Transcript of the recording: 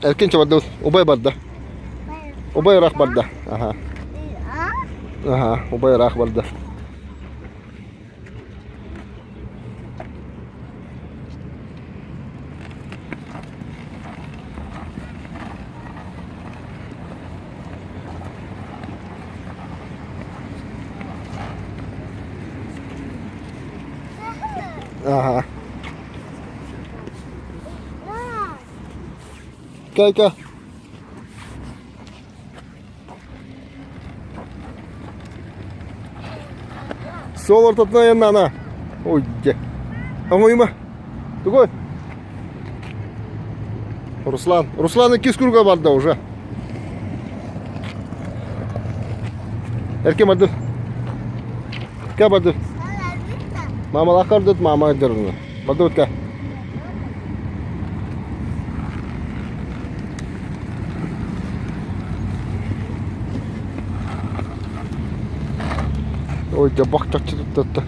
Эркин барда, убай барда. Убай ыраах барда. Аха. Аха, убай ыраах барда. Ага. Кайка. Суол ортотунан айаннаана. Ой, дьэ. Оҥойума. Тугуй? Руслан. Руслан иккис круга барда уже. Эркин барды. Кэ барды. Мамалаах көрдөт, мама дьарына. Барды бытка. Ой, дьэ бах чахчы туттатта.